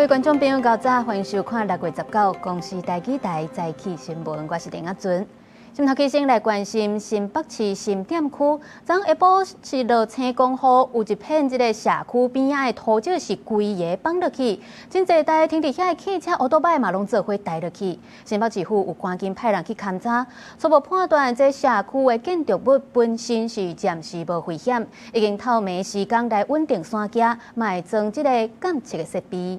觀眾朋友，較早歡迎收看6月19公視台語台早起新聞，我是林阿尊。先頭起先來關心新北市新店區，昨下晡是落青光雨，有一片這个社區邊仔的土石是規个崩落去，真濟台停佇遐的汽車、歐多擺嘛攏做伙臺落去。新北市府有趕緊派人去勘查，初步判斷這社區的建築物本身是暫時無危險，已經透暝時間來穩定山墘，嘛會裝這个監測的設備。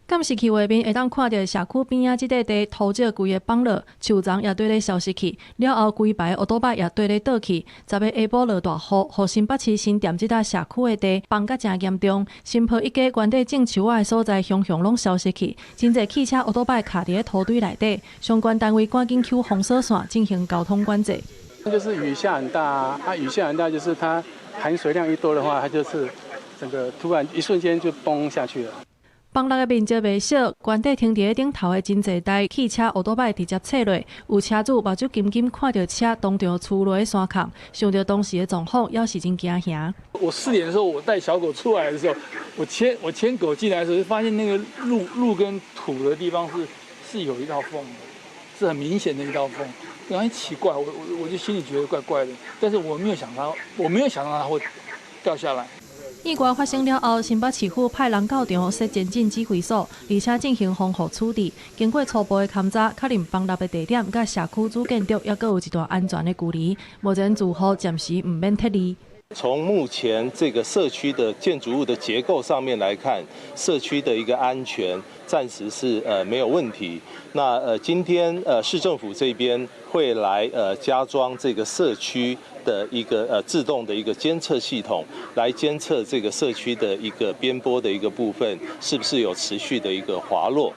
監視器畫面會當看著社區邊仔這塊地土石規个崩落，樹叢也綴咧消失去。了後規排烏多擺也綴咧倒去。10日下晡落大雨，予新北市新店這搭社區的地崩甲誠嚴重。新抱一家原底種樹仔的所在，雄雄攏消失去。真濟汽車烏多擺卡佇咧土堆內底，相關單位趕緊搝封鎖線進行交通管制。就是雨下很大啊，雨下很大，就是它含水量一多的話，它就是整個突然一瞬間就崩下去了。崩落的面積袂小，原底停佇咧頂頭的真濟台汽車、歐多擺直接切落，有車主目睭金金看著車當場趨落山崁，想著當時的狀況，猶是真驚嚇。我4點的時候，我帶小狗出來的時候，我牽狗進來的時候，就發現那個路跟土的地方是有一道縫的，是很明顯的一道縫。然後奇怪，我就心裡覺得怪怪的，但是我沒有想到，我沒有想到它會掉下來。意外發生了後，新北市府派人到場設前進指揮所，而且進行防護處置。經過初步的勘查，確認崩落的地點佮社區主建築猶閣有一段安全的距離。目前住戶暫時毋免撤離。從目前這個社區的建築物的結構上面來看，社區的一個安全暫時是沒有問題。那今天市政府這邊會來加裝這個社區的一個自動的一個監測系統，來監測這個社區的一個邊坡的一個部分是不是有持續的一個滑落。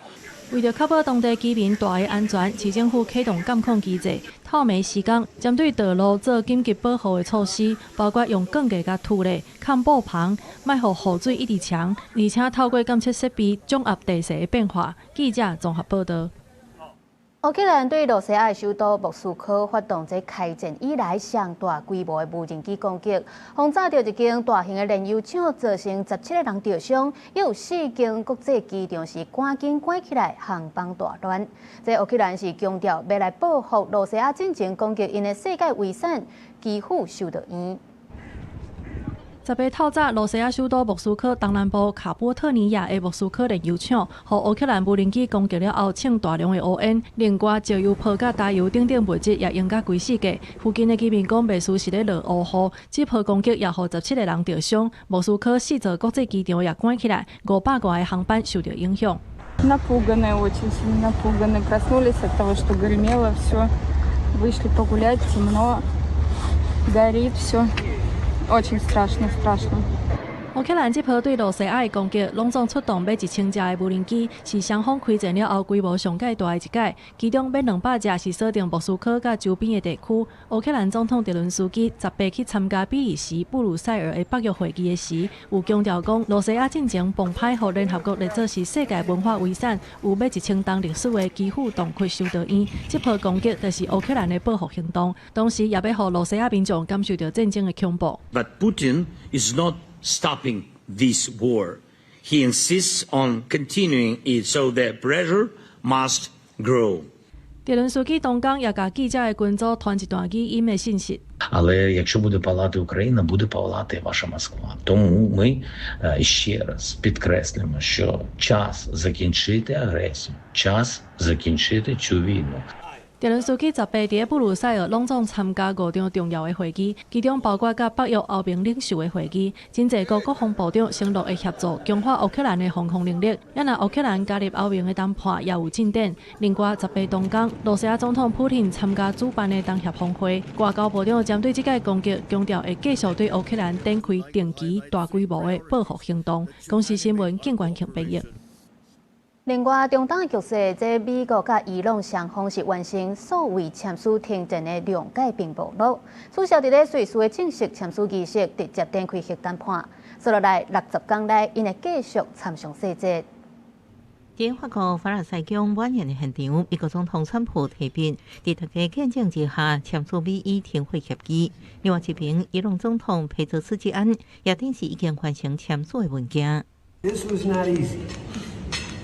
為著確保當地居民蹛的安全，市政府啟動監控機制，透暝時間針對道路做緊急保護的措施，包括用鋼架共土咧、崁布棚，莫予雨水一直沖，而且透過監測設備掌握地勢的變化。記者綜合報導。烏克蘭對羅西亞的首都莫斯科發動這開戰以來上大規模的無人機攻擊，轟炸著一間大型的煉油廠，造成17個人著傷，猶有四間國際機場是趕緊關起來，航班大亂。這烏克蘭是強調欲來報復羅西亞進前攻擊𪜶的世界遺產，基輔修道院。10日透早，羅西亞首都莫斯科東南部卡波特尼亞的莫斯科煉油廠，予烏克蘭無人機攻擊了後，衝大量的烏煙，另外石油泡佮柴油等等物質也淹甲規世界。附近的居民講，袂輸是咧落烏雨。這波攻擊也予17個人著傷。莫斯科四座國際機場也關起來，500外個航班受著影響。 Напуганы, очень сильно напуганы. Проснулись от того, что гремело все. Вышли погулять, темно, горит все. Очень страшно, страшно. 烏克蘭這波對羅西亞的攻擊，攏總出動欲1000架的無人機，是雙方開戰了後規模上蓋大的一擺。其中欲200架是鎖定莫斯科佮周邊的地區。烏克蘭總統澤倫斯基18去參加比利時布魯塞爾的北約會議的時，有強調講，羅西亞進前澎歹予聯合國列做是世界文化遺產，有欲1000冬歷史的基輔洞窟修道院。這波攻擊就是烏克蘭的報復行動，同時也欲予羅西亞民眾感受著戰爭的恐怖。 But Putin is not stopping this war. He insists on continuing it, so the pressure must grow. 澤倫斯基當工也共記者的群組傳一段語音的信息。 Але якщо буде палати Україна, буде палати ваша Москва. Тому ми ще раз підкреслюємо, що час закінчити агресію, час закінчити цю війну. 澤倫斯基18佇咧布魯塞爾攏總參加五場重要的會議，其中包括佮北約歐盟領袖的會議。真濟國國防部長承諾會協助強化烏克蘭的防空能力。也若烏克蘭加入歐盟的談判也有進展。另外，18當工，羅西亞總統普廷參加主辦的東協峰會，外交部長針對這擺攻擊，強調會繼續對烏克蘭展開定期大規模的報復行動。公視新聞，景冠慶編譯。另外，中東的局勢，這美國佮伊朗雙方是完成數位簽署停戰的諒解備忘錄，取消佇咧瑞士的正式簽署儀式，直接展開核談判。接落來60天內，𪜶會繼續參詳細節。佇法國凡爾賽宮晚宴的現場，美國總統川普提筆，佇大家見證之下簽署美伊停火協議。另外一邊，伊朗總統佩澤斯基安也等是已經完成簽署的文件。This was not easy,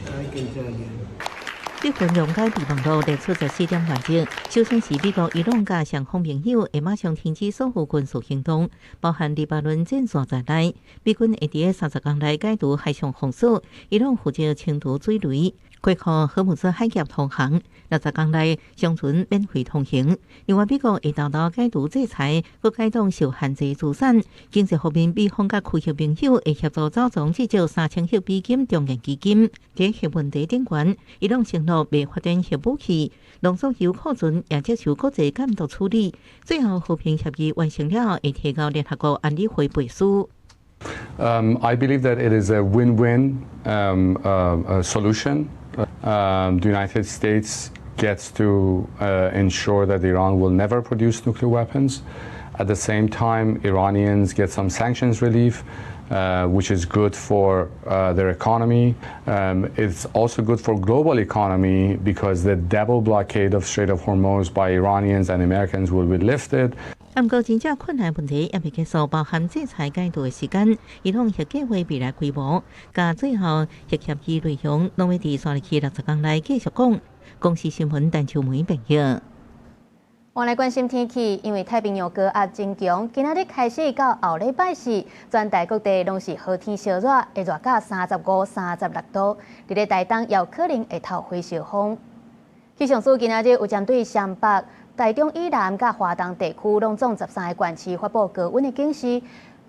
I can tell you. 這份溶解備忘錄列出14點原則，首先是美國、伊朗佮雙方盟友會馬上停止所有軍事行動，包含黎巴嫩戰線在內。美軍會佇30工內解除海上封鎖，伊朗負責清除水雷，開放荷姆茲海峽通航。60工內商船免費通行。另外，美國會沓沓解除制裁，閣解凍受限制資產。經濟方面，美方佮區域盟友會協助走廊至少3000億美金重建基金。佇核問題頂懸，伊朗承諾袂發展核武器，濃縮鈾庫存也接受國際監督處理。最後和平協議完成了後，會提交聯合國安理會背書。 I believe that it is a win-win solution. The United States gets to ensure that Iran will never produce nuclear weapons. At the same time, Iranians get some sanctions relief, which is good for their economy. It's also good for global economy because the double blockade of Strait of Hormuz by Iranians and Americans will be lifted. 毋過真正困難問題猶未結束，包含制裁解除的時間、伊朗核計劃未來規模，佮最後核協議內容，攏會佇紲入去60工內繼續講。公視新聞陳秋梅編譯。我來關心天氣，因為太平洋高壓增強，今仔日開始到後禮拜四，全台各地攏是好天燒熱，會熱到35、36度。佇咧台東有可能會透火燒風。氣象署今仔日有針對雙北、台中以南佮華東地區，攏總13個縣市發布高溫的警示，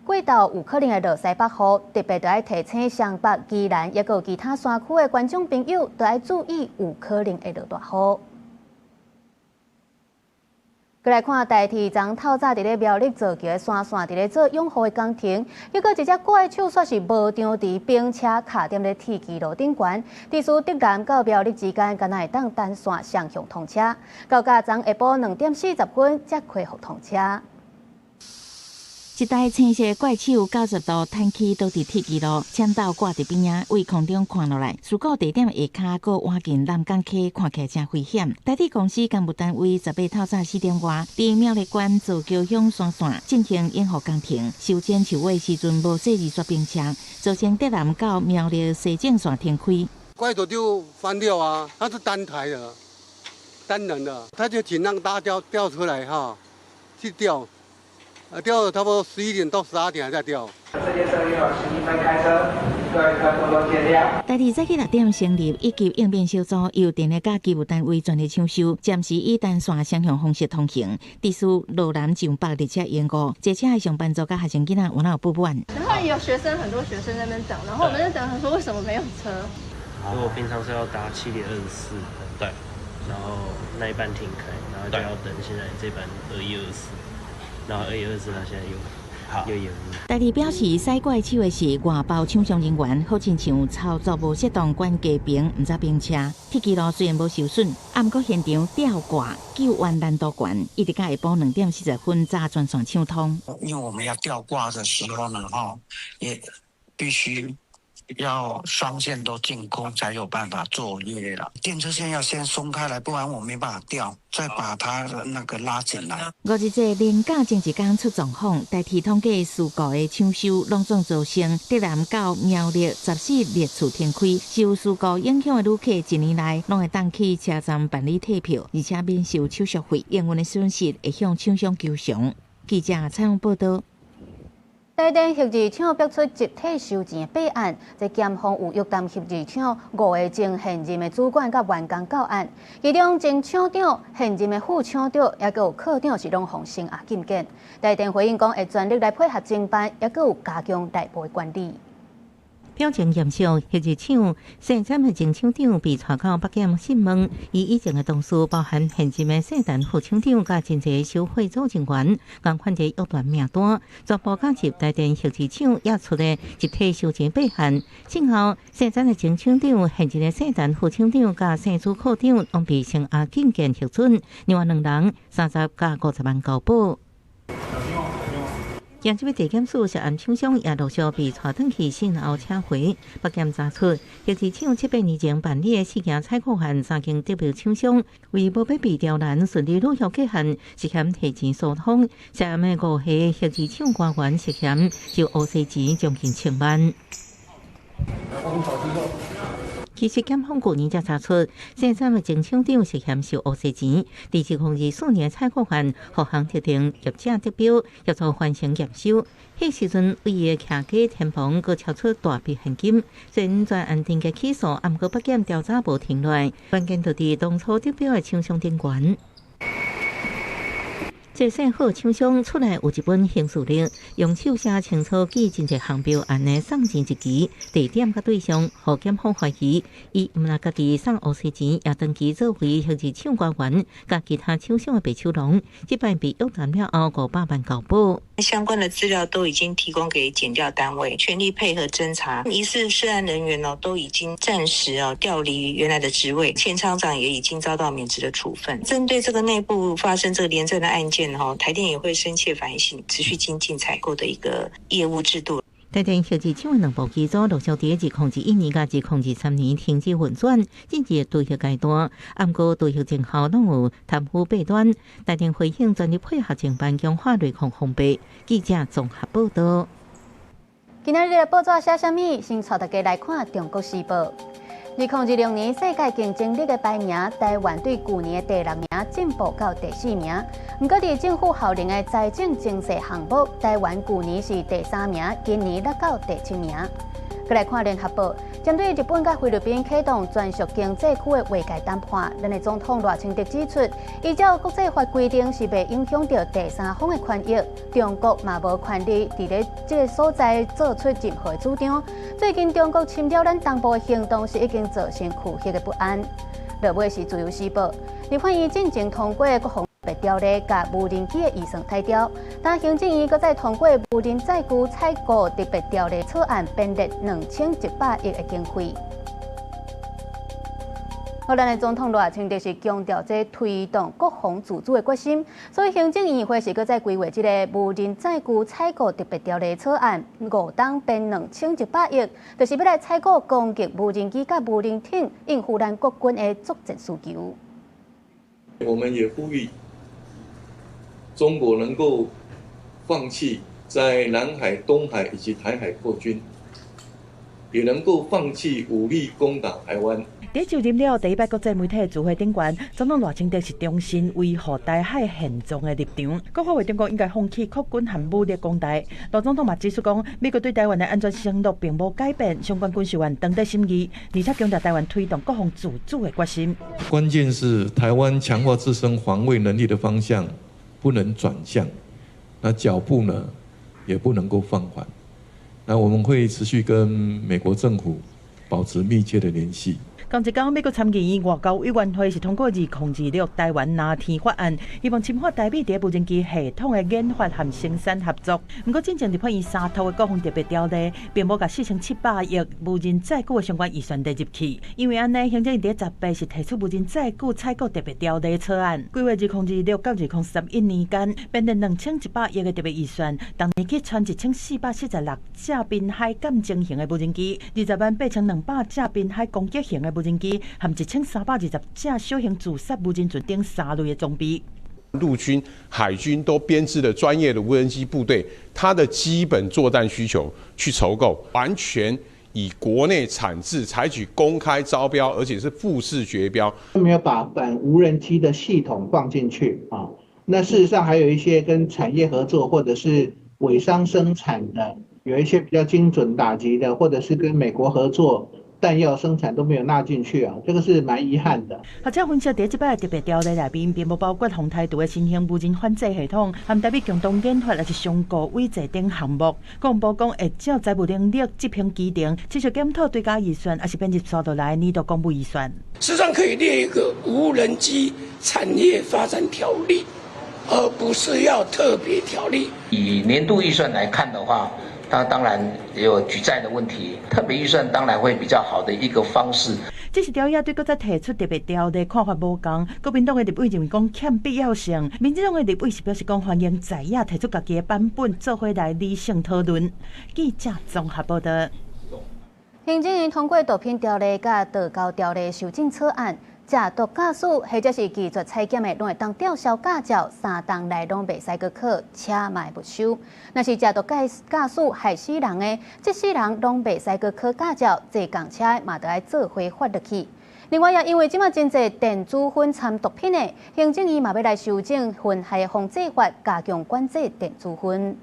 過晝有可能會落西北雨，特別著愛提醒雙北、宜蘭抑閣有其他山區的觀眾朋友，著愛注意有可能會落大雨。閣來看台鐵昨透早佇咧苗栗造橋的山線，佇咧做養護的工程，結果一隻怪手煞是無張佇冰車卡踮咧鐵支路頂懸，致使竹南到苗栗之間，干焦會當單線雙向通車，到甲昨下晡2點40分才恢復通車。一台青色怪手90度彈起倒佇鐵支路，搶斗掛佇邊仔，對空中看落來，事故地點下跤閣倚近南港溪，看起來誠危險。台鐵公司工務單位18透早4點外，佇苗栗縣造橋鄉山線進行養護工程，修剪樹尾時陣無細意煞冰車，造成竹南到苗栗西正線停開。怪手就翻掉啊，它是單台的，單人的，他就盡量拉吊吊出來哈，去吊。啊，吊了差不多11點到12點還在吊。台鐵早起6點成立一級應變小組，由電力佮機務單位全力搶修，暫時以單線雙向方式通行。致使羅南上北列車延誤，坐車的上班族佮學生囡仔有哪有不滿。然後有學生，很多學生在那邊等，然後我們在等，他說為什麼沒有車？因為我平常是要搭7點24，對，然後那一班停開，然後就要等現在這班2124。然後2124，他現在又延誤。台鐵表示，駛怪手的是外包廠商人員，好親像操作無適當，關機坪毋知冰車。鐵支路雖然無受損，啊，毋過現場吊掛救援難度懸，一直到下晡2點40分才全線暢通。因為我們要吊掛的時候呢，哈，也必須要雙線都淨空，才有辦法作業了。電車線要先鬆開來，不然我沒辦法吊，再把它那個拉進來。五日這連假前一工出狀況，台鐵統計事故的搶修攏總造成竹南到苗栗14列次停開，受事故影響的旅客一年內攏會當去車站辦理退票，而且免收手續費，營運的損失會向廠商求償。記者採訪報導。台電核二廠逼出集體收錢的弊案，這檢方有約談核二廠五个前現任的主管佮員工到案，其中前廠長、現任的副廠長，抑閣有課長是攏予聲押禁見。台電回應講會全力來配合偵辦，抑閣有加強內部的管理。表情嚴肅，核二廠生產的前廠長被帶到北檢訊問，伊以前的同事包含現任的世陳副廠長佮真濟收賄組人員，共款佇約談名單，全部加入台電核二廠也出的集體收錢弊案。幸好生產的前廠長、現任的世陳副廠長佮生主課長攏被聲押禁見核准，另外兩人30佮50萬交保。現這位地檢署涉案廠商也陸續被帶轉去訊後請回。北檢查出，核二廠7、8年前辦理的四件採礦案，三間得標廠商為無欲被刁難，順利履約過案，涉嫌提錢疏通。涉案的五個核二廠官員涉嫌收烏西錢將近千萬。其實檢方舊年才查出，生產的前廠長涉嫌收烏西錢，佇2024年採購案，予項特定業者得標，協助完成驗收。彼時陣，為伊的徛家天棚，閣超出大筆現金。雖然專案定嘅起訴，毋過北檢調查無停落來，關鍵就佇當初得標的廠商頂懸。這姓賀廠商出來有一本刑事錄，用手寫清楚記真濟項標案的送錢日期、地點佮對象，予檢方懷疑，伊毋但家己送烏西錢，也長期作為刑事唱官員，佮其他廠商的白手囊，這擺被約談了後500萬交保。相關的資料都已經提供給檢調單位，全力配合偵查。疑似涉案人員哦，都已經暫時哦調離原來的職位，前廠長也已經遭到免職的處分。針對這個內部發生這個連戰的案件，哈，台電也會深切反省，持續精進採購的一個業務制度。台電核二廠兩部機組陸續佇2021年佮2023年停止運轉，進入除役階段。毋過除役前後攏有貪污弊端，台電回應全力配合偵辦，強化內控防備。記者綜合報道。今仔日的報紙寫啥物？先帶大家來看《中國時報》。2026年世界競爭力的排名，台灣對舊年的第六名進步到第四名。毋過，佇政府效能的財政經濟項目，台灣舊年是第三名，今年落到第七名。閣來看《聯合報》，針對日本佮菲律賓啟動專屬經濟區的劃界談判，咱的總統賴清德指出，依照國際法規定是袂影響著第三方的權益，中國嘛無權利佇咧這个所在做出任何主張。最近中國侵擾咱東部的行動是已經造成區域的不安。落尾是《自由時報》，立法院進前通過國防特別條例，共無人機的預算殺掉，但行政院閣再通過無人載具採購特別條例草案，編列2100億的經費。好，咱的總統賴清德是強調這推動國防自主的決心，所以行政院會是閣再規劃這个無人載具採購特別條例草案，5冬編2100億，就是欲來採購攻擊無人機佮無人艇，應付咱國軍的作戰需求。我們也呼籲中國能夠放棄在南海、東海以及台海擴軍，也能夠放棄武力攻打台灣。佇就任了第一擺國際媒體聚會頂懸，總統賴清德是重申維護台海現狀的立場，閣呼籲中國應該放棄擴軍和武力攻台。賴總統嘛指出講，美國對台灣的安全承諾並無改變，相關軍售案當佇審議，而且強調台灣推動國防自主的決心。關鍵是台灣強化自身防衛能力的方向不能轉向，那腳步呢也不能夠放緩。那我們會持續跟美國政府保持密切的聯繫。仝一工，美國參議院外交委員會是通過2026台灣藍天法案，希望深化台美佇無人機系統的研發和生產合作。毋過，進前立法院三讀的國防特別條例，並無共4700億無人載具的相關預算列入去。因為按呢，行政院佇10月是提出無人載具採購特別條例草案，規劃2026到2031年間，編列2100億的特別預算，逐年去傳1446架濱海艦偵型的無人機，20萬8200架濱海攻擊型的無人機，和1320架小型自殺無人船等三類的裝備。陸軍、海軍都編制了專業的無人機部隊，它的基本作戰需求去籌購，完全以國內產製，採取公開招標，而且是複式決標。沒有把反無人機的系統放進去啊。那事實上還有一些跟產業合作或者是委商生產的，有一些比較精準打擊的，或者是跟美國合作。彈藥生產都沒有納進去啊，這個是蠻遺憾的。學者分析，佇這擺特別條例內面，並無包括防台獨的新型無人反制系統，和台美共同研發，抑是商購委製等項目。國防部講會照財務能力執行規定，持續檢討追加預算，抑是編入紲落來年度公務預算。事實上，可以列一個無人機產業發展條例，而不是要特別條例。以年度預算來看的話，那當然也有舉債的問題，特別預算當然會比較好的一個方式。只是朝野對閣再提出特別條例看法無仝，國民黨的立委認為講欠必要性，民進黨的立委是表示講歡迎在野提出家己的版本，做伙來理性討論。記者綜合報道。行政院通過毒品條例佮道交條例修正草案。食毒駕駛或者是拒絕採檢的，攏會當吊銷駕照，3冬內攏袂使閣考，車嘛會沒收。若是食毒駕駛害死人的，這世人攏袂使閣考駕照，坐仝車的嘛著愛做伙罰落去。另外，也因為這馬真濟電子薰摻毒品的，行政院嘛欲來修正薰害防制法，加強管制電子薰。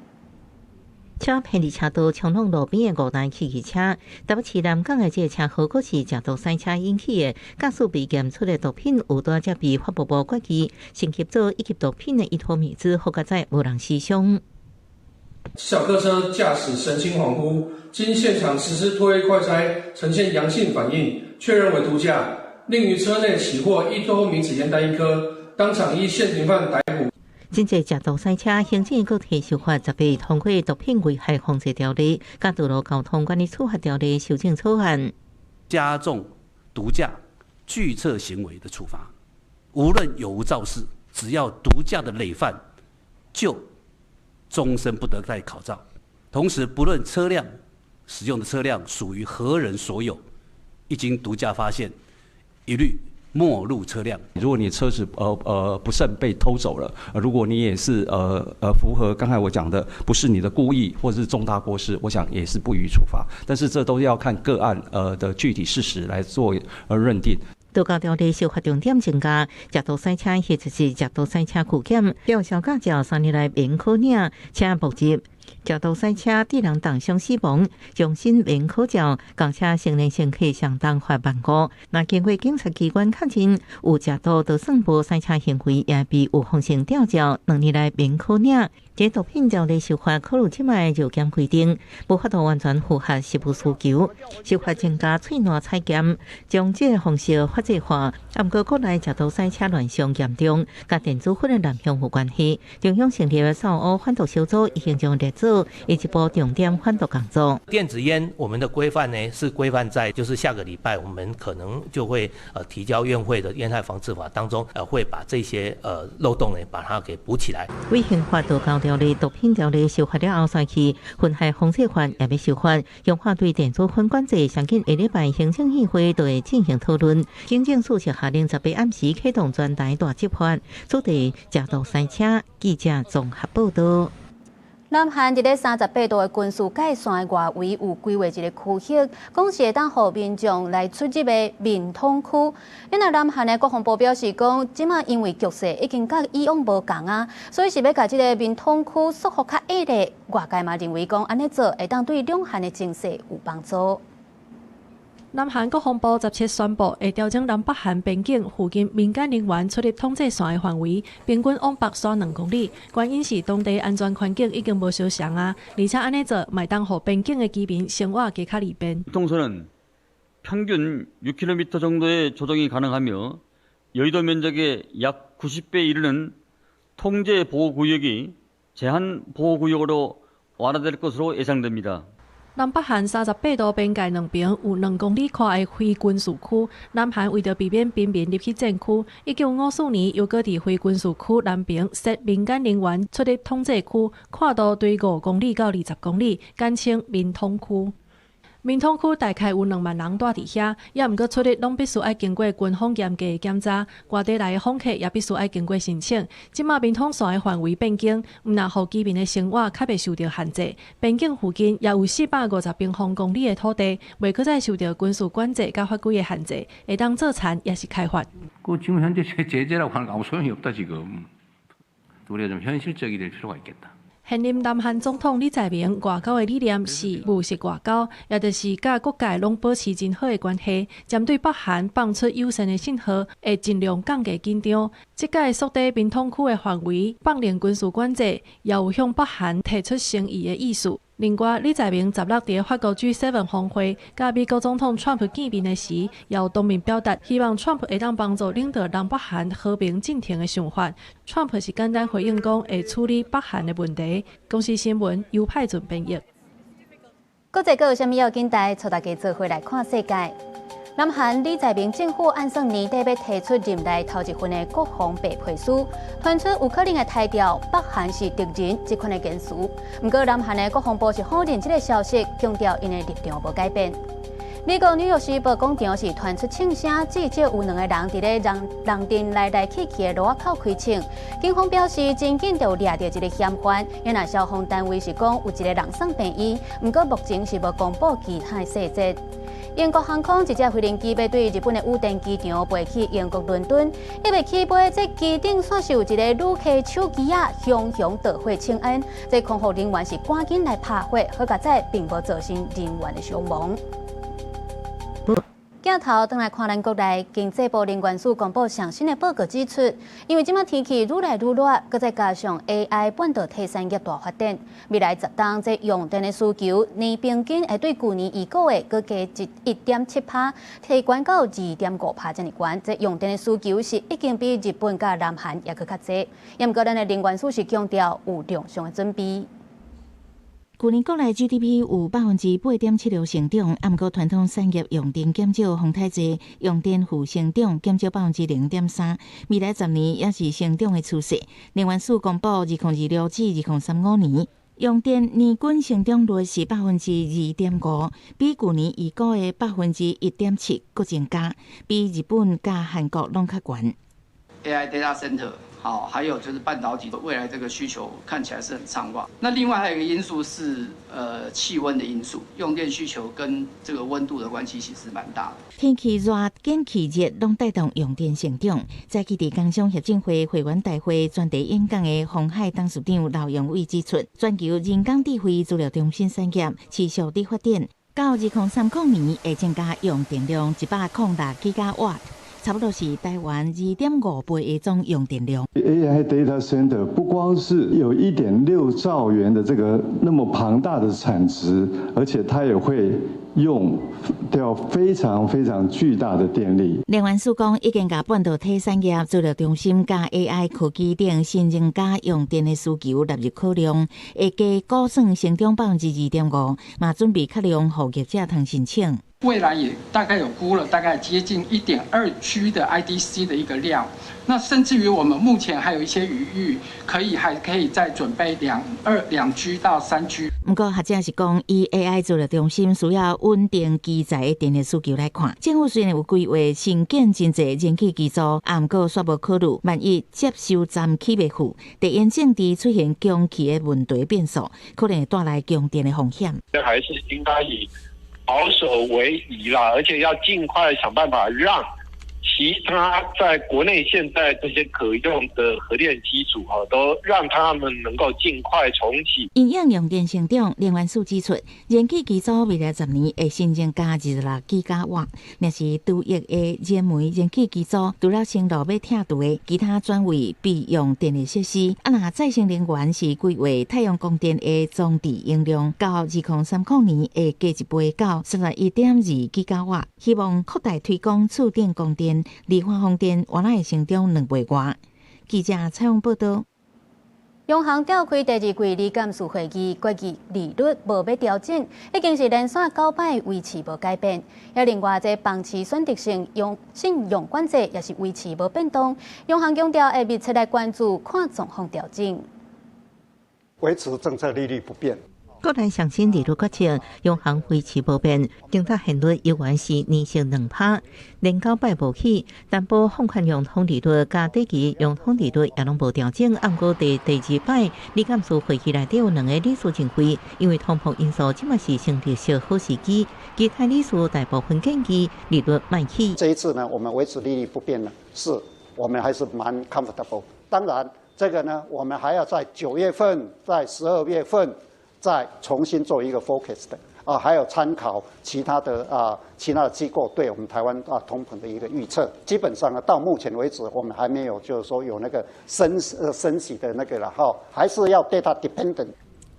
車騙佇車道衝撞路邊的五台汽機車，台北市南港的這个車禍，閣是食毒賽車引起的。駕駛被檢出的毒品有多隻被法務部決議，先協助一級毒品的依托咪酯，好佳哉無人死傷。小客車駕駛神情恍惚，經現場實施唾液快篩，呈現陽性反應，確認為毒駕，另於車內起獲依托咪酯煙彈一顆，當場依現行犯逮捕。針對食毒賽車，行政院閣提修法，10月通過毒品危害防制條例、佮道路交通管理處罰條例修正草案，加重毒駕拒測行為的處罰，無論有無肇事，只要毒駕的累犯，就終身不得再考照。同時，不論車輛使用的車輛屬於何人所有，一經毒駕發現，一律沒入車輛。如果你車子不慎被偷走了，如果你也是符合剛才我講的，不是你的故意或者是重大過失，我想也是不予處罰。但是這都要看個案的具體事實來做認定。道交條例修法重點增加，食毒賽車或者是食毒賽車拒檢，吊銷駕照3年內免考領，車沒入。食毒賽車致人重傷死亡，終身免考照，仝車成年乘客相當罰萬五。若經過警察機關確認有食毒，就算無賽車行為，也被預防性吊照，2年內免考領。這毒品條例修法考慮這擺藥檢規定，無法度完全符合實務需求。修法增加喙瀾採檢，將這个方式法制化。啊，毋過國內食毒賽車亂象嚴重，佮電子薰的濫用有關係。中央成立的掃烏反毒小組已經將列做一步重點反毒工作。電子菸，我們的規範呢是規範在，就是下個禮拜我們可能就會提交院會的菸害防治法當中，會把這些漏洞呢把它給補起來。為刑法道交條例、毒品條例修法了後，煞去薰害防制法也欲修法，強化對電子薰管制。上緊下禮拜行政院會就會進行討論。警政署是下令18暗時啟動全台大執法，主題食毒賽車。記者綜合報道。南韓佇咧38度的軍事界線外圍有規劃一个區域，講是會當予民眾來出入的民統區。因為南韓的國防部表示講，這馬因為局勢已經佮以往無仝啊，所以是欲共這个民統區束縛較壓力。外界嘛認為講，按呢做會當對兩韓的情勢有幫助。南韓國防部17宣布，會調整南北韓邊境附近民間人員出入統制線的範圍，平均往北縮2公里。原因是當地安全環境已經無相像啊，而且按呢做，嘛會當予邊境的居民生活加較利便。 통선은 평균 6km 정도의 조정이 가능하며 여의도 면적의 약 90배에 이르는 통제 보호구역이 제한 보호구역으로 완화될 것으로 예상됩니다. 南北韓38度邊界兩邊有2公里寬的非軍事區，南韓為著避免平民入去戰區，1954年又閣佇非軍事區南邊設民間人員出入統制區，闊度對5公里到20公里，簡稱民統區。民統區大概有2萬人蹛佇遐，也毋過出入攏必須愛經過軍方嚴格的檢查，外地來的訪客也必須愛經過申請。這馬民統線的範圍變更，毋但予居民的生活較袂受著限制，邊境附近也有450平方公里的土地，袂閣再受著軍事管制佮法規的限制，會當做田抑是開發。 그 지금 현재 제재라고 하는 거 아무 소용이 없다 지금. 우리가 좀 현실적이 될 필요가 있겠다. 現任南韓總統李在明外交的理念是務實外交，也就是佮各界攏保持真好的關係，針對北韓放出友善的信號，會盡量降低緊張。這擺縮短民統區的範圍，放寬軍事管制，也有向北韓提出誠意的意思。另外，李在明16佇法國 G7 峰會，佮美國總統川普見面的時，也有當面表達希望川普會當幫助領導南北韓和平進程的想法。川普是簡單回應講會處理北韓的問題。公視新聞尤派准編譯。國際閣有啥物要緊代，帶大家做伙來看世界。南韓李在明政府按算年底欲提出任內頭一份的國防白皮書，傳出有可能會刣掉北韓是敵人這款的言辭。毋過南韓的國防部是否認這个消息，強調𪜶的立場無改變。美國紐約時報廣場是傳出槍聲，至少有兩個人佇咧人人陣來來去去的路仔口開槍。警方表示，真緊就掠著一個嫌犯，因為消防單位是講有一個人送病院，毋過目前是無公布其他的細節。英國航空一隻飛行機欲對日本的羽田機場飛去英國倫敦，猶未起飛，這機頂煞是有一個旅客手機仔熊熊大火衝煙，這空服人員是趕緊來拍火，好佳哉並無造成人員的傷亡。鏡頭轉來看咱國內經濟部能源署公布上新的報告指出，因為這馬天氣愈來愈熱，閣再加上 AI 半導體產業大發展，未來十冬這用電的需求年平均會對舊年預估的閣加1.7%，提懸到2.5%遮爾懸。這用電的需求是已經比日本佮南韓猶閣較濟。毋過咱的能源署是強調有兩相的準備。舊年國內 GDP 有8.76%成長，毋過傳統產業用電減少，風太濟，用電負成長減少0.3%。未來10年也是成長的趨勢。能源署公布，2026至2035年用電年均成長率是2.5%，比舊年預估的1.7%閣增加，比日本佮韓國攏較懸。 AI data center。好，還有就是半導體未來這個需求看起來是很暢旺。那另外還有一個因素是，氣溫的因素，用電需求跟這個溫度的關係其實蠻大的。天氣熱、天氣熱，攏帶動用電成長。早起佇工商協進會會員大會專題演講的鴻海董事長劉揚偉指出，全球人工智慧資料中心產業持續佇發展，到2030年會增加用電量106吉瓦。差不多是台灣2.5倍的總用電量。 AI data center 不光是有1.6兆元的這個那麼龐大的產值，而且它也會用掉非常非常巨大的電力。能源署講，已經共半導體產業資料中心佮 AI 科技等新增加用電的需求納入考量，會加估算成長2.5%，嘛準備較量予業者通申請。未來也大概有估了，大概接近1.2 G 的 IDC 的一個量，那甚至於我們目前還有一些餘裕，可以還可以再準備2 G 到3 G。毋過學者是講，以 AI 資料中心需要穩定機載的電力需求來看，政府雖然有規劃新建真濟燃氣機組，毋過煞無考慮，萬一接收站起袂赴，地緣政治出現供氣的問題變數，可能會帶來供電的風險。這還是應該以保守為宜啦，而且要盡快想辦法讓其他在國內現在這些可用的核電機組啊，都讓他們能夠盡快重啟。因應用電成長，能源署指出，燃氣機組未來10年會新增加26吉瓦，若是除役的燃煤燃氣機組，除了線路欲拆除的，其他轉為備用電力設施。啊，若再生能源是規劃太陽光電的裝置容量，到2030年會加一倍到31.2吉瓦，希望擴大推廣次頂光電。離岸風電原來會成長2倍外。記者採訪報道。央行召開第二季理監事會議，決議利率無欲調整，已經是連續九擺維持無改變。抑另外，這房市選擇性用信用管制也是維持無變動。央行強調會密切來關注，看狀況調整。維持政策利率不變。國內上新利率決策，央行維持無變，政策現率猶原是年息2%，連九擺無起，擔保放款融通利率佮短期融通利率也攏無調整。毋過佇第二擺理監事會議內底有兩个理事認為，因為通膨因素這馬是升利息好時機，其他理事大部分建議利率莫起。這一次呢，我們維持利率不變呢，是我們還是蠻 comfortable。當然，這個呢，我們還要在9月份、在12月份。再重新做一個 forecast 的啊，還有參考其他的機構對我們台灣通膨的一個預測。基本上呢，到目前為止，我們還沒有就是說有那個升息的那個了哈，還是要 data dependent。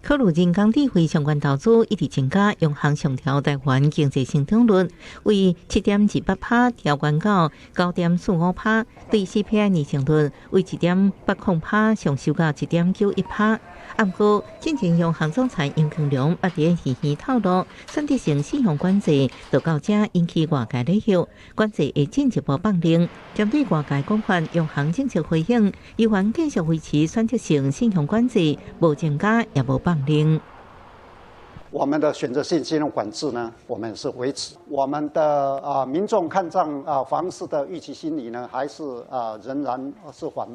考慮人工智慧相關投資一直增加，央行上調台灣經濟成長率為7.28%調懸到9.45%，對 CPI 年增率為1.80%上修到1.91%。毋過，進前央行總裁楊金龍捌佇耳耳透露，選擇性信用管制就到這引起外界利息，管制會進一步放寬。針對外界講法，央行政策回應，依然繼續維持選擇性信用管制，無增加也無放寬。我們的選擇性信用管制呢，我們是維持。我們的民眾看漲房市的預期心理呢，還是仍然是緩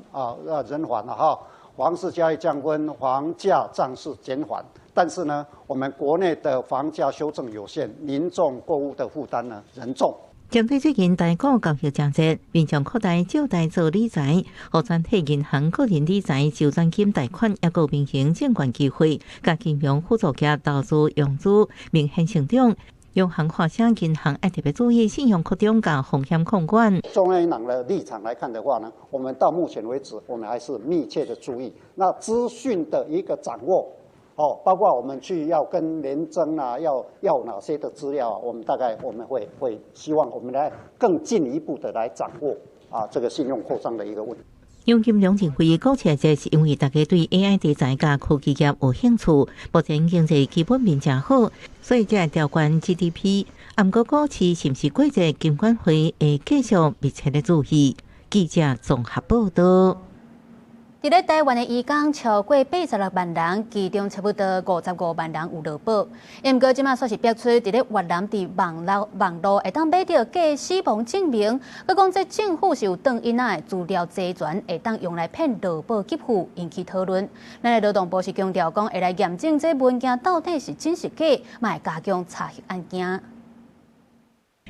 仍緩了哈。房市交易降溫，房價漲勢減緩，但是呢，我們國內的房價修正有限，民眾購物的負擔呢仍重。針對最近台股交易誠濟，民眾擴大借貸做理財，予全體銀行個人理財周轉金貸款，抑閣民營證券機會，佮金融輔助業投資融資明顯成長。央行提醒銀行愛特別注意信用擴張佮風險控管。中央銀行的立場來看的話呢，我們到目前為止，我們還是密切的注意那資訊的一個掌握，哦，包括我們去要跟聯徵啊，要哪些的資料啊，我們大概我們會希望我們來更進一步的來掌握這個信用擴張的一個問題。楊金龍認為，股市這是因為大家對 AI 題材佮科技業有興趣，目前經濟基本面誠好，所以才會調懸 GDP。毋過股市是毋是過熱，金管會會繼續密切的注意。記者綜合報道。佇咧台灣的移工超過86萬人，其中差不多55萬人有勞保。毋過這馬煞是爆出佇咧越南佇網路會當買著假死亡證明，閣講這政府是有當𪜶仔的資料齊全，會當用來騙勞保給付，引起討論。咱的勞動部是強調講，會來驗證這文件到底是真是假，嘛會加強查核案件。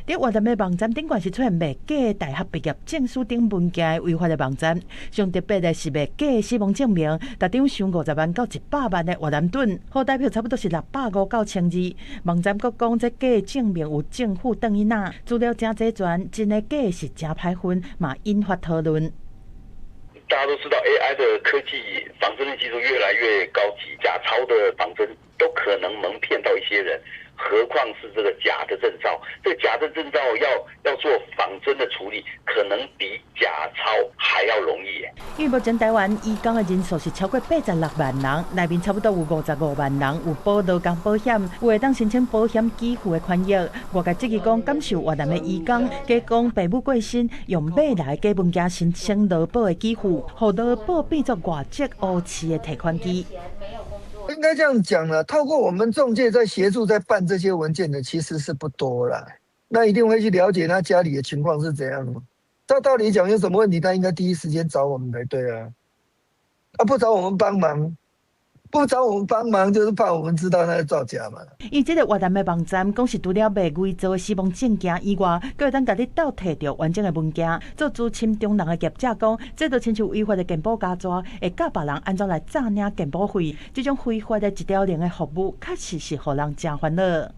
佇越南的網站頂懸是出現賣假大學畢業證書等文件的違法的網站，上特別的是賣假死亡證明，逐張收50萬到100萬的越南盾，好代表差不多是650到1200。網站閣講，這假證明有政府當𪜶仔，資料誠齊全，真的假是誠歹分，嘛引發討論。大家都知道 AI 的科技仿真的技術越來越高級，假鈔的仿真都可能蒙騙到一些人。何況是這個假的證照，這個假的證照要做仿真的處理，可能比假鈔還要容易。因為目前台灣移工的人數是超過86萬人，內面差不多有55萬人有保勞工保險，有會當申請保險給付的權益。外界質疑講，敢是越南的移工，假講父母過身，用買來假文件申請勞保的給付，予勞保變作外籍烏市的提款機。應該這樣講啦，透過我們仲介在協助在辦這些文件的，其實是不多啦。那一定會去了解他家裡的情況是怎樣。照道理講，有什麼問題，他應該第一時間找我們才對啊。啊，不找我們幫忙，不找我們幫忙，就是怕我們知道他在造假嘛。伊這个越南的網站，講是除了賣偽造的死亡證件以外，閣會當共你鬥提著完整的文件。做資深中人的業者講，這就親像違法的健保加抓，會教別人按怎來詐領健保費。這種非法的一條龍的服務，確實是予人誠煩惱。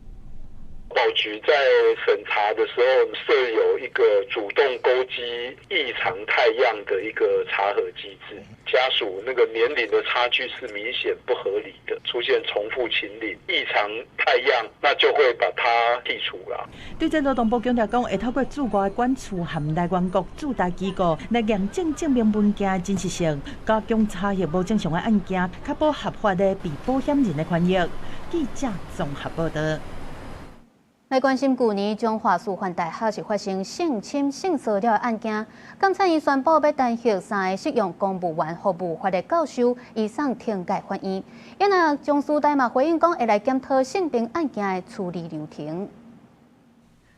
保局在審查的時候設有一個主動勾稽異常態樣的一個查核機制，家屬那個年齡的差距是明顯不合理的，出現重複請領異常態樣，那就會把它剔除了。對這勞動部強調講，會透過駐外館處和來源國駐台機構來驗證證明文件的真實性，加強查核無正常的案件，確保合法的被保險人的權益。記者綜合報道。來關心，舊年彰化師範大學是發生性侵、性騷擾的案件，監察院宣布欲彈劾三個適用公務員服務法的教授，移送懲戒法院。因啊，彰師大嘛回應講，會來檢討性平案件的處理流程。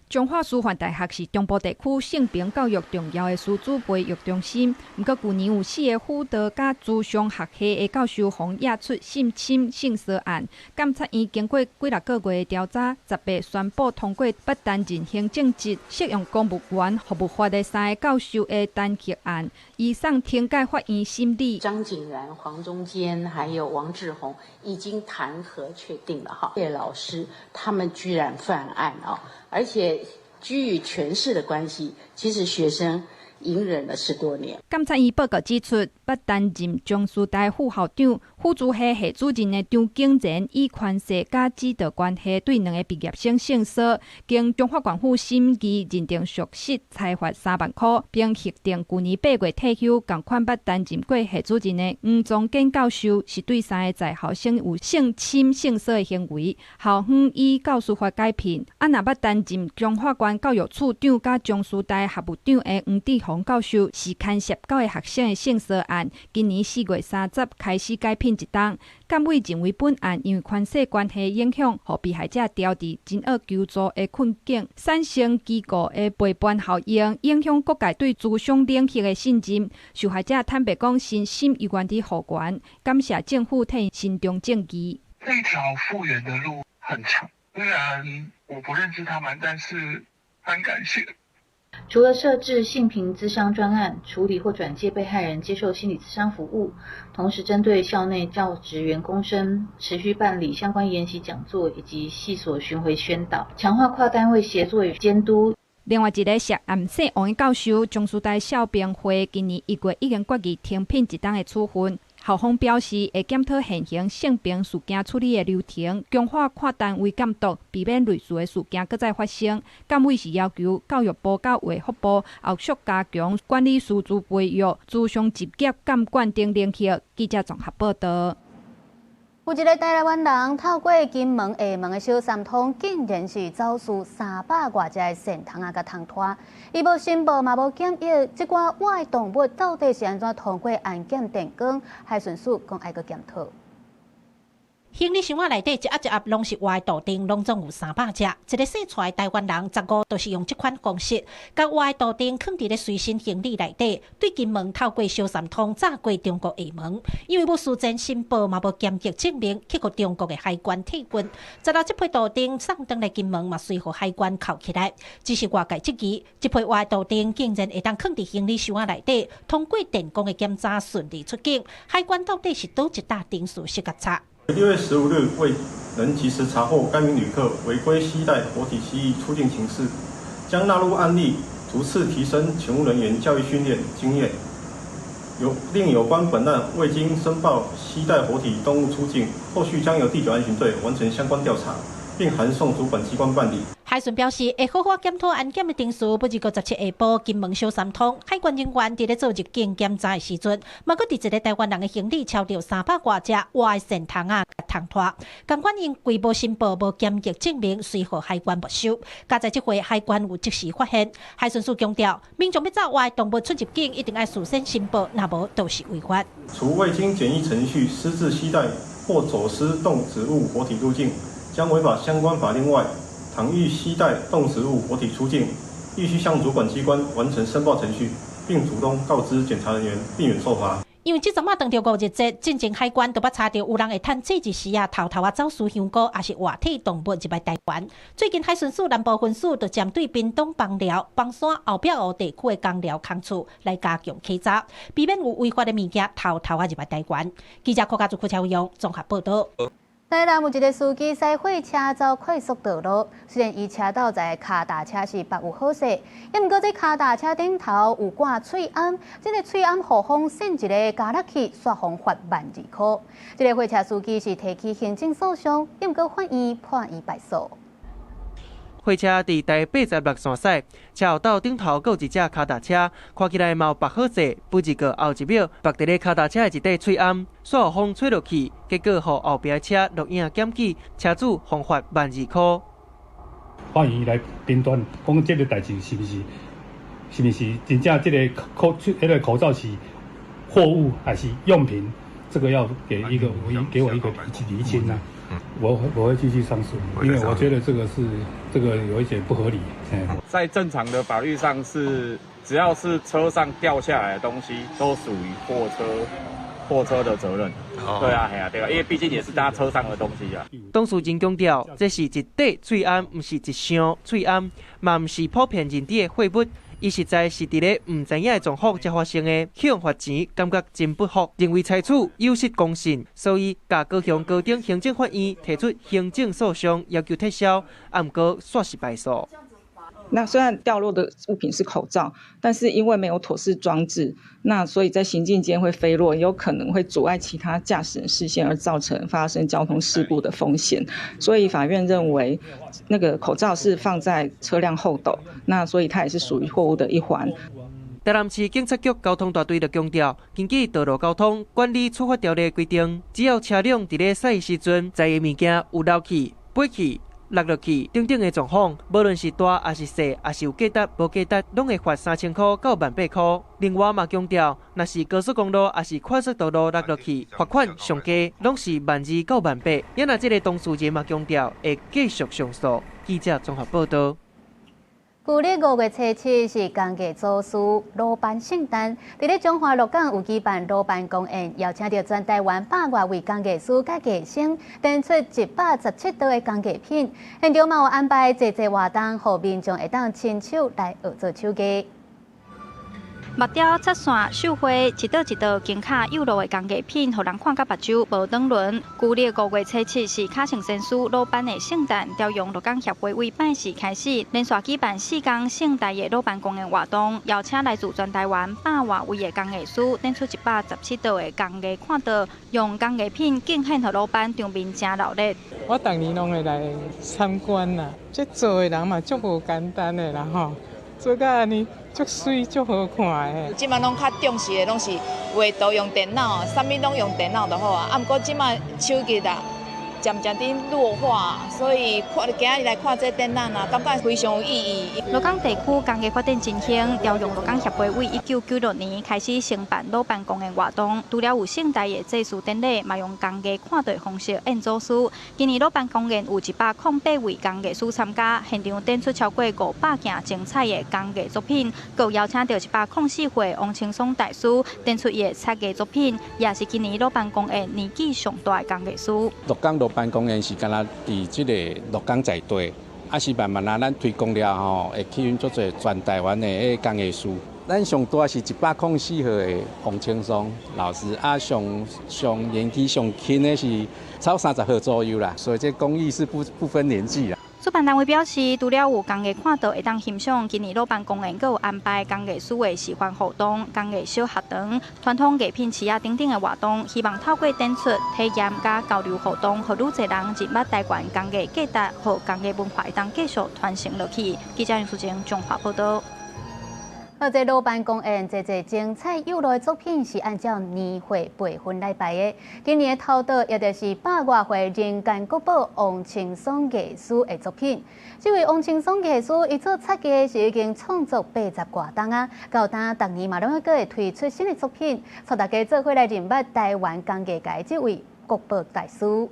彰化師範大學是中部地區性平教育重要的師資培育中心。毋過，舊年有四个輔導佮諮商學系的教授予驗出性侵、性騷案。監察院經過幾六個月的調查，10八宣布通過不擔任行政職、適用公務員服務法的三个教授的彈劾案，移送懲戒法院審理。張景然、黃宗堅還有王志宏已經彈劾確定了哈。葉老師他們居然犯案啊！而且居於權勢的關係，其實學生隱忍了10多年。監察院報告指出，捌擔任彰師大副校長、輔助系系主任的張景仁，以權勢佮指導關係對兩个畢業生性騷，經彰化縣府審議認定屬實，裁罰3萬箍，並核定舊年8月退休。仝款捌擔任過系主任的黃宗堅教授，是對三个在校生有性侵、性騷的行為，校方依教師法解聘。啊，若捌擔任彰化縣教育處長佮彰師大學務長的黃志宏。宏教授是牽涉九个學生的性騷案，今年4月30開始解聘一冬。監委認為本案因為權勢關係影響，予被害者掉佇真惡求助的困境，產生機構的背叛效應，影響各界對諮商領域的信任。受害者坦白講，身心猶原佇復原，感謝政府替伸張正義。這條復原的路很長，雖然我不認識他們，但是很感謝。除了設置性平諮商專案，處理或轉介被害人接受心理諮商服務，同時針對校內教職員工生持續辦理相關研習講座以及系所巡迴宣導，強化跨單位協作與監督。另外一个涉案姓王的教授，中師大校評會今年1月已經決議停聘一冬的處分。校方表示會檢討現行性平事件處理的流程，強化跨單位監督，避免類似的事件閣再發生。監委是要求教育部佮衛福部後續加強管理師資培育、諮商執業監管等領域。記者綜合報道。有一个台灣人透過金門、廈門的小三通，竟然是走私三百外隻的蟮蟲仔佮蟲拖。伊無申報嘛無檢疫，這寡活的動物到底是按怎通過安檢電關？海巡署講愛閣檢討。行李箱仔內底一盒一盒攏是活的豆丁，攏總有300隻。一个姓蔡的台灣人，15就是用這款方式，共活的豆丁囥佇咧隨身行李內底，對金門透過小三通炸過中國廈門。因為無事前申報嘛無檢疫證明，去予中國的海關提訊。十六這批豆丁送轉來金門嘛，隨予海關扣起來。只是外界質疑，這批活的豆丁竟然會當囥佇行李箱仔內底，通過電光的檢查順利出境。海關到底是佗一搭程序失覺查？ 6月15日未能及時查獲該名旅客違規攜帶活體蜥蜴出境情事，將納入案例，逐次提升勤務人員教育訓練經驗。有另有關本案未經申報攜帶活體動物出境，後續將由第九安巡隊完成相關調查，並函送主管機關辦理。海巡表示，會好好檢討安檢的程序。不過27下晡，金門小三通海關人員佇咧做入境檢查的時陣，嘛閣佇一个台灣人的行李抄著三百外隻活的蟮蟲仔蟲拖。仝款因為無申報、無檢疫證明，隨予海關沒收。佳哉這回海關有及時發現。海巡署強調，民眾欲走活的動物出入境，一定愛事先申報，若無就是違法。除未經檢疫程序私自攜帶或走私動植物活體入境，將違反相關法令外，倘欲攜帶動植物活體出境，亦須向主管機關完成申報程序，並主動告知檢查人員，避免受罰。因為這陣仔當著五日節，進前海關都捌查著有人會趁節日時啊，偷偷仔走私香菇，抑是活體動物入來台灣。最近海巡署南部分署就針對屏東枋寮、枋山後壁湖地區的工寮空厝來加強稽查，避免有違法的物件偷偷仔入來台灣。記者郭家祖、郭超勇綜合報道。台南有一个司機駛貨車走快速道路，雖然伊車鬥在跤踏車是縛有好勢，毋過這跤踏車頂頭有掛喙罨，這个喙罨予風扇一个加落去，煞予罰12,000塊。這个貨車司機是提起行政訴訟，毋過法院判伊敗訴。貨車佇台86線駛，車後斗頂頭閣有一隻跤踏車，看起來嘛有縛好勢，不過後一秒縛佇咧跤踏車的一塊喙罨，煞予風吹落去，結果予後壁的車錄影檢舉，車主予罰12,000塊。法院來評斷，講這个代誌是毋是真正這个口彼个口罩是貨物還是用品？這個要給一個給我一個釐清啊！我會繼續上訴，因為我覺得這個是這個有一點不合理。在正常的法律上是，只要是車上掉下來的東西，都屬於貨車的責任。對啊，係啊，對啊，因為畢竟也是他車上的東西啊。董事長強調，這是一塊喙罨，毋是一箱喙罨，嘛毋是普遍認知的貨物。伊實在是佇咧毋知影的狀況才發生的，予罰錢感覺真不服，認為裁處有失公信，所以共高雄高等行政法院提出行政訴訟，要求撤銷，啊，毋過煞是敗訴。那雖然掉落的物品是口罩，但是因為沒有妥適裝置，那所以在行進間會飛落，有可能會阻礙其他駕駛人視線，而造成發生交通事故的風險。所以法院認為，那個口罩是放在車輛後斗，那所以它也是屬於貨物的一環。台南市警察局交通大隊就強調，根據道路交通管理處罰條例規定，只要車輛佇咧駛時陣，載的物件有落去、飛去，落落去等等的狀況，無論是大抑是細，抑是有價值無價值，攏會罰3000箍到18,000箍。另外嘛強調，若是高速公路抑是快速道路落落去，罰款上低攏是12,000到18,000。也若這个當事人嘛強調會繼續上訴。記者綜合報道。舊曆5月初7是工藝祖師魯班聖誕，佇咧彰化鹿港有舉辦魯班公宴，邀請著全台灣百外位工藝師佮藝生，展出117道的工藝品。現場嘛有安排濟濟活動，予民眾會當親手來學做手藝。木雕、漆線、繡花，一道一道精巧幼路的工藝品，予人看甲目睭無轉輪。舊曆5月初7是卡聖先師魯班的聖誕，朝陽鹿港協會為拜四開始，連續舉辦四工盛大的魯班公宴活動，邀請來自全台灣百外位的工藝師，展出117道的工藝看圖，用工藝品敬獻予魯班，場面誠熱鬧。我逐年攏會來參觀啦，這做的人嘛足無簡單的啦吼。做甲按呢足媠足好看的。這馬攏較重視的，攏是畫圖用電腦，啥物攏用電腦就好啊。啊，毋過這馬手藝啦，漸漸佇弱化，所以看今仔日來看這展覽啊，感覺非常有意義。鹿港地區工藝發展真興，朝陽鹿港協會為1996年開始承辦魯班公宴活動，除了有盛大的祭祀典禮，嘛用工藝看圖方式宴祖師。今年魯班公宴有108位工藝師參加，現場展出超過500件精彩的工藝作品，閣邀請著104歲王青松大師展出伊的漆藝作品，也是今年魯班公宴年紀上大的工藝師。鹿港魯班公宴是敢若佇這个鹿港在地，啊是慢慢啊，咱推廣了後，會吸引足濟全台灣的彼個工藝師。咱上大是104歲的王青松老師，啊上上年紀上輕的是超30歲左右啦，所以這工藝是不分年紀啦。主辦單位表示，除了有工藝看圖會當欣賞，今年魯班公宴閣有安排工藝師的示範活動、工藝小學堂、傳統藝品市仔等等的活動，希望透過展出、體驗佮交流活動，予愈濟人認捌台灣工藝價值，予工藝文化會當繼續傳承落去。記者楊淑貞綜合報導。好，這魯班公宴這這精彩有路的作品是按照年歲輩分來排的。今年的頭號也就是百外歲人間國寶王青松藝師的作品。這位王青松藝師，伊做漆藝是已經創作80外冬啊，到今逐年嘛攏閣會推出新的作品，帶大家做伙來認捌台灣工藝界這位國寶大師。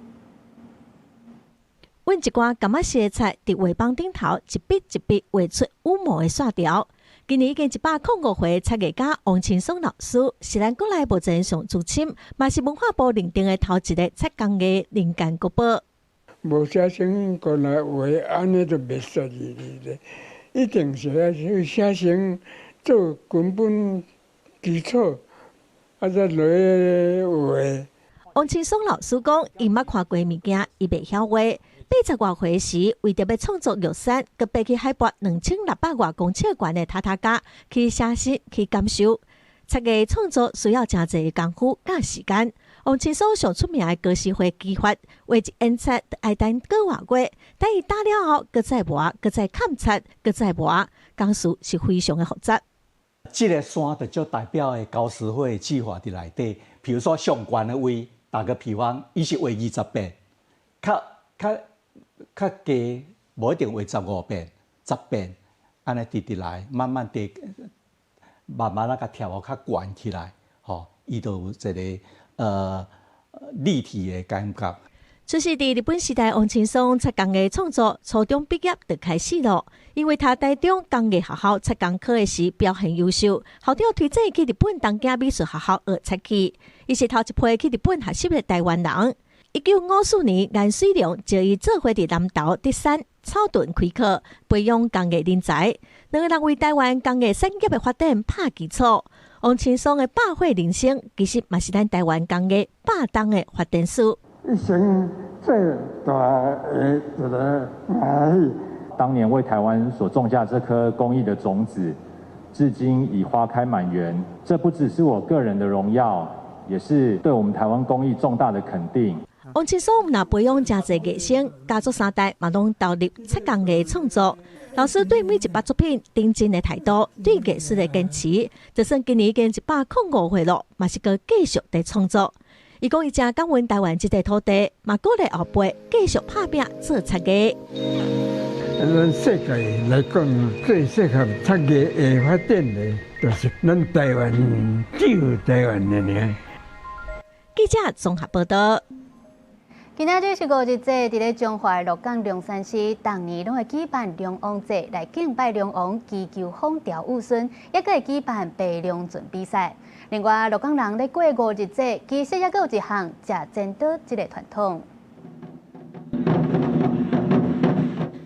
阮一寡柑仔色的漆，佇畫板頂頭一筆一筆畫出五毛的線條。今年已經105歲漆藝家王青松老師，是咱國內目前上資深，嘛是文化部認定的頭一个漆工藝人間國寶。無寫生過來畫，按呢就袂說哩咧。一定是愛寫生做根本基礎，啊再落去畫。王青松老師講，伊毋捌看過物件，伊袂曉畫。80外歲時，為著欲創作玉山，閣爬去海拔2600外公尺懸的塔塔加去寫實去感受。漆藝創作需要誠濟工夫佮時間。王青松上出名的高師會技法，畫一煙漆愛等個外月，等伊打了後，閣再磨，閣再崁漆，閣再磨，工序是非常的複雜。這个山就就代表的高師會技法佇內底，比如說上懸的位，打個比方，伊是畫20遍，較較較低，無一定畫15遍、10遍，按呢直直來，慢慢地，慢慢仔共疊予較懸起來，吼，伊就有一个立體的感覺。出世佇日本時代，王青松漆工藝創作初中畢業就開始了。因為讀台中工藝學校漆工科的時表現優秀，校長推薦去日本東京美術學校學漆器。伊是頭一批去日本學習的台灣人。1954年，顏水龍招伊做伙佇南投德山草屯開課，培養工藝人才。兩个人為台灣工藝產業的發展拍基礎。王青松的百歲人生，其實嘛是咱台灣工藝百冬的發展史。一生最大的一个歡喜。當年為台灣所種下這顆工藝的種子，至今已花開滿園。這不只是我個人的榮耀，也是對我們台灣工藝重大的肯定。王青松毋但培養誠濟藝生，家族三代嘛攏投入漆工藝創作。老師對每一筆作品認真的態度，對藝術的堅持，就算今年已經105歲了，嘛是閣繼續佇創作。伊講伊誠感恩台灣這塊土地，嘛鼓勵後輩繼續拍拚做漆藝。咱世界來講，最適合漆藝會發展的，就是咱台灣，只有台灣的爾。記者綜合報道。今仔日是五日節，佇咧彰化鹿港龍山寺，逐年攏會舉辦龍王節來敬拜龍王，祈求風調雨順，抑閣會舉辦白龍船比賽。另外，鹿港人咧過五日節，其實抑閣有一項食煎刀這个傳統。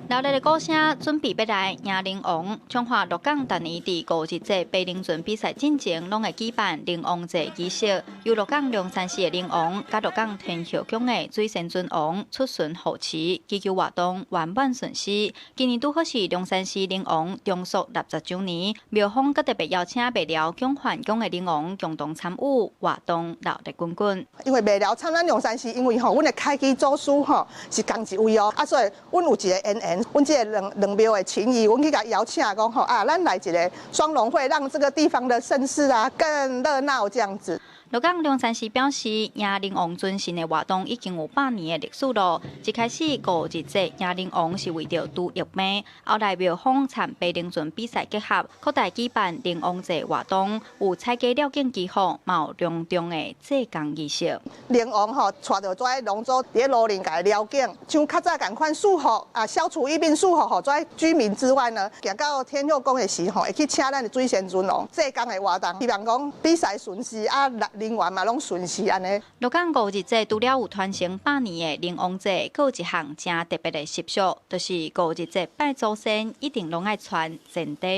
熱烈的鼓聲，準備欲來迎龍王。彰化鹿港逐年佇五日節白龍船比賽進前，攏會舉辦龍王節儀式，由鹿港龍山寺的龍王佮鹿港天后宮的水仙尊王出巡護持，祈求活動圓滿順遂。今年拄好是龍山寺龍王重塑60週年，廟方閣特別邀請麥寮蔣范宮的龍王共同參與活動，熱鬧滾滾。因為麥寮參咱龍山寺，因為吼，阮的開基祖師吼是仝一位哦，啊，所以阮有一個淵源。阮這個兩兩廟的情誼，阮去共邀請講吼啊，咱來一個雙龍會，讓這個地方的盛事啊更熱鬧這樣子。鹿港龍山寺表示，迎龍王尊神的活動已經有100年的歷史咯。一開始五日節迎龍王是為著除疫病，後來廟方參白龍船比賽結合，擴大舉辦龍王節活動，有彩旗了境祈福，嘛有隆重的祭工儀式。龍王吼帶著遮龍舟佇咧路頂共撩境，像較早仝款祝福啊，消除疫病祝福予遮居民之外呢，行到天后宮的時候，會去請咱的水仙尊王祭工的活動，希望講比賽順遂啊，人員嘛攏順遂按呢。鹿港五日節除了有傳承百年的龍王節，閣有一項誠特別的習俗，就是五日節拜祖先一定攏愛穿煎茶。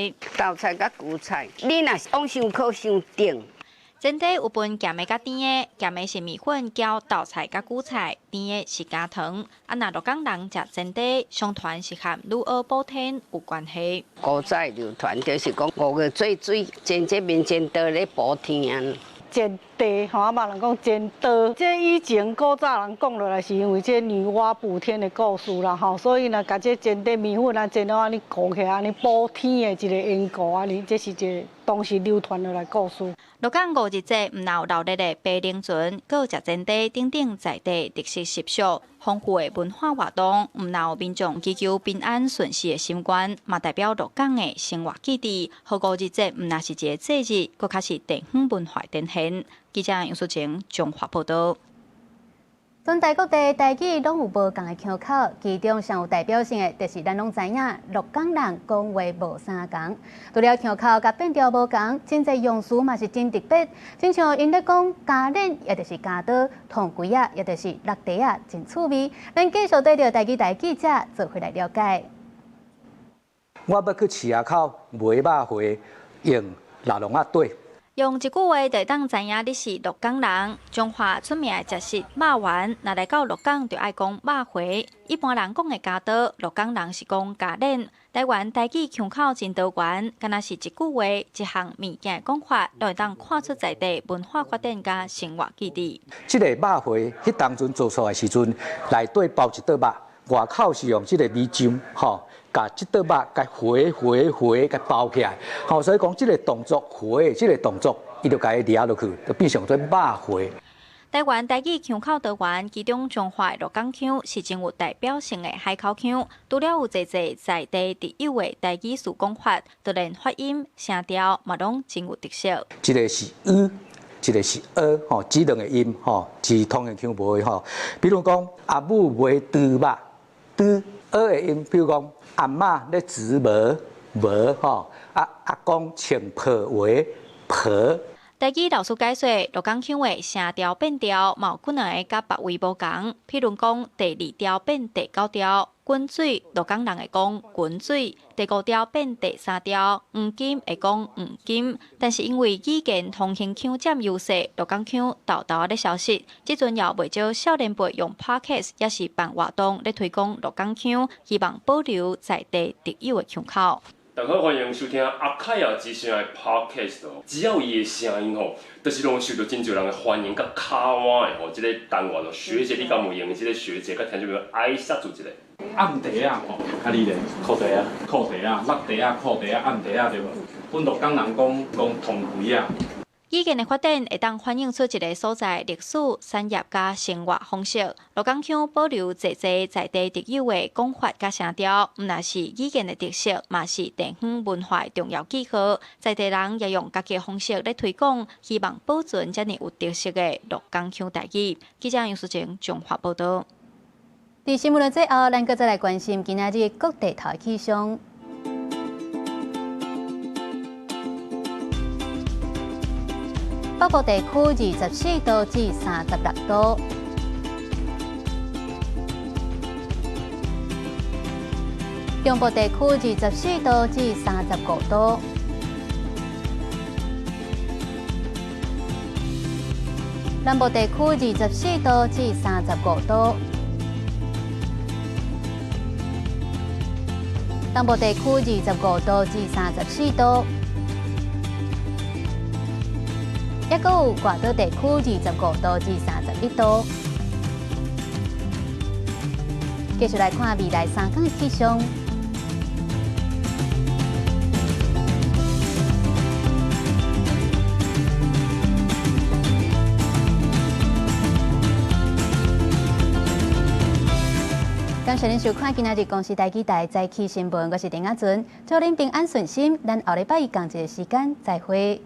豆菜佮韭菜，你若是往傷苦傷甜。煎茶有分鹹的佮甜的，鹹的是麵粉攪豆菜佮韭菜，甜的是加糖。啊，若鹿港人食煎茶，相傳是和女媧補天有關係。古早流傳就是講五月做水煎這面煎刀咧補天啊。煎茶吼，啊嘛人講煎刀，這以前古早人講落來，是因為這女媧補天的故事啦吼，所以呢，共這煎茶麵粉啊煎到按呢糊起來，按呢補天的一個緣故，按呢，這是一個當時流傳落來故事。鹿港五日節毋但有熱鬧的白龍船，閣有食煎茶等等在地特色習俗，豐富的文化活動，毋但有民眾祈求平安順遂的心願，嘛代表鹿港的生活基地。予五日節毋但是一个節日，閣較是地方文化展現。記者楊淑晴綜合報道。全台各地台語攏有無仝的腔口，其中上有代表性的，就是咱攏知影鹿港人講話無相仝。除了腔口佮變調無仝，真濟用詞嘛是真特別，親像𪜶咧講加鏈，也就是鉸刀；銅櫃仔，也就是橐袋仔，真趣味。咱繼續綴著台語台記者做伙來了解。我欲去市仔口買肉回，用蜊籠仔綴。用一句話就會當知影你是鹿港人。彰化出名的食食肉圓，若來到鹿港就愛講肉回。一般人講的鉸刀，鹿港人是講鉸鏈。台灣台語腔口真多元，敢若是一句話、一項物件的講法，都會當看出在地文化發展佮生活基地。這个肉回，彼當陣做出來時陣，內底包一桌肉，外口是用這个米漿，吼。共這桌肉共回回回共包起來，吼，所以講這个動作回這个動作，伊就共伊掠落去，就變成做肉回。台灣台語腔口多元，其中彰化的鹿港腔是真有代表性的海口腔。除了有濟濟在地特有的台語詞講法，就連發音、聲調嘛攏真有特色。一个是 ㄨ，一个是 ㄛ，吼，這兩个音，吼，是通行腔無的吼。比如講，阿母賣豬肉，豬 ㄛ 的音，比如講。阿嬤咧織帽帽吼，啊阿公穿皮鞋皮。台語老師解說，鹿港腔的聲調變調，嘛有幾兩个佮別位無仝。譬如講，第二調變第九調，滾水，鹿港人會講滾水；第五調變第三調，黃金會講黃金。但是因為語言通行腔佔優勢，鹿港腔沓沓咧消失。這陣也有袂少少年輩用 Podcast 抑是辦活動咧推廣鹿港腔，希望保留在地特有的腔口。大家好，歡迎收聽阿凱亞之聲的 Podcast 哦。只要伊的聲音吼，就是攏受到真濟人的歡迎，佮敲碗的吼。這个單元哦，學姐你敢有閒？這个學姐佮聽眾朋友愛煞做一下。暗袋仔吼，啊你咧？褲袋仔，褲袋仔，橐袋仔，褲袋仔，暗袋仔對無？阮鹿港人講講銅櫃仔。語语言的发展會當反映出一个所在歷史、產業佮生活方式。鹿港腔保留濟濟在地特有的講法佮聲調，毋但是語言的特色，嘛是地方文化的重要記號。在地人也用家己的方式咧推廣，希望保存遮爾有特色的鹿港腔台語。記者楊淑晴綜合報導。佇新聞的最後，咱閣再來關心今仔日各地頭的氣象。北部地區24度至36度，中部地區24度至35度，南部地區24度至35度，東部地區25度至34度。抑閣有外島地區25度至31度。繼續來看未來3天的氣象。感謝您收看今仔日公視台語台早起新聞，我是陳亞純，祝您平安順心。咱後禮拜一仝一个時間再會。